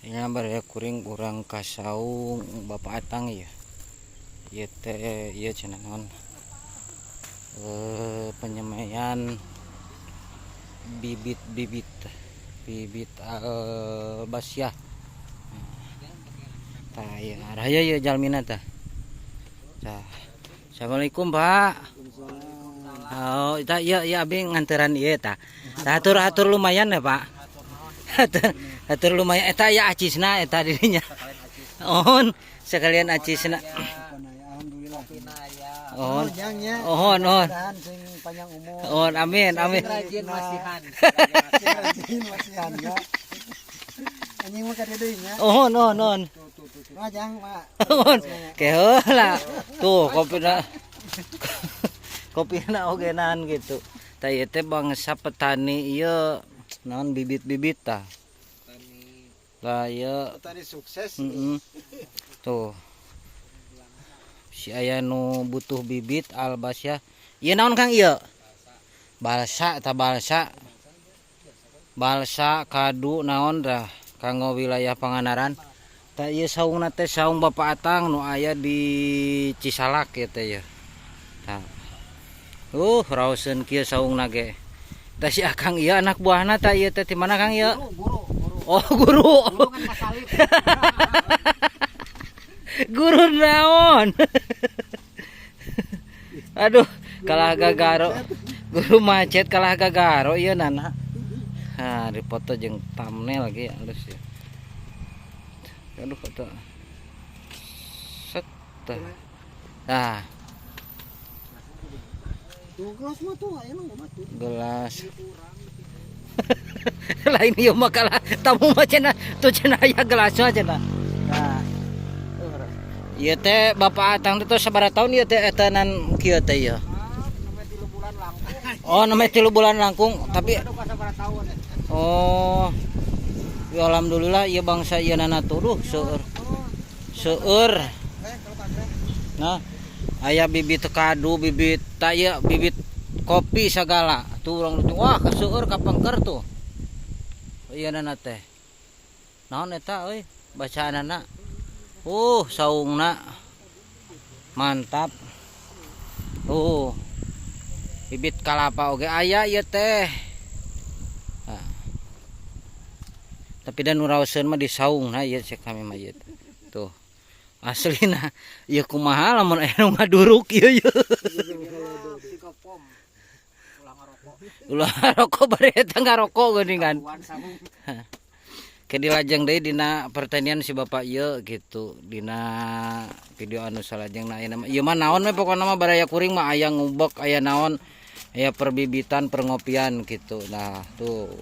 Ini baraya kuring urang ka saung Bapak Atang ya. Ieu teh ieu cenah naon? Penyemaian bibit-bibit, bibit albasyah. Tah, ieu araya ieu jalmina tah. Tah. Assalamualaikum, Pak. Oh, tah ieu ieu abi nganteran ieu tah. Tah, atur atur lumayan ya, Pak. Atur, atur lumayan eta ya acisna eta dirinya. Oh, sekalian acisna. Alhamdulillah. Oh. Jangnya. Oh, oh. Sing panjang umur. Oh, amin, amin. Rajin masihan. Sing rajin masihan ya. Anjing mah kade deui nya. Oh, oh, oh. Mah jang mah. Oh, ke heula. Tuh kopina. Kopina ogenan gitu. Tah, ieu teh bangsa petani ieu naon, bibit-bibit tah. Lah, ieu Petani sukses. Tuh. Si aya nu butuh bibit albasyah. Ieu naon, Kang, ieu? Balsa ta, balsa. Balsa kadu naon dah kanggo wilayah Pangandaran. Tah, ieu saungna teh saung Bapak Atang nu aya di Cisalak ieu teh ya. Tah. Raoseun kieu saungna ge. Tah, si Akang ieu anak buahna tah ieu teh ti mana, Kang, ieu? Guru, guru. Oh, guru. Guru kan kasalip. Guru naon? Aduh, kalah gagaro. Guru macet kalah gagaro ieu nana. Ha, dipoto jeung thumbnail lagi halus ya. Aduh, foto. Set. Nah, Tuh gelas mah tuh aya mah tuh. Gelas. Lain ieu mah kalah tamu mah cenah tuh cenah aya gelas mah cenah. Nah. Ieu teh Bapak Atang teh sabaraha tahun ieu teh etanan kieu teh ieu? Sampai 3 bulan langkung. Oh, namanya 3 bulan langkung, tapi Aduh, sabaraha tahun. Oh. Ya alhamdulillah ieu bangsa ieu nana tuduh seueur. Seueur. Kalau kagak. Nah, aya bibit kadu, bibit ta ieu bibit kopi segala. Tuh urang tuh wah seueur kapengker tuh. Ieu nana teh. Naon eta euy bacaanana? Saungna mantap. Tuh. Bibit kalapa oge aya ieu teh. Nah. Tapi dan nu raoseun mah di saungna ieu cek kami mah ieu teh. Tuh. Aslina ieu kumaha lamun aya nu ngaduruk ieu ieu. Psikopom. Ulah ngarokok. Ulah rokok bari eta ngarokok geuningan. Wan sabung. Ke dilajeng deui dina pertanian si bapak ieu gitu dina video anu salajengna. Ayeuna mah ieu mah naon we, pokona mah baraya kuring mah aya ngubek, aya naon, aya perbibitan, perngopian gitu. Nah, tuh.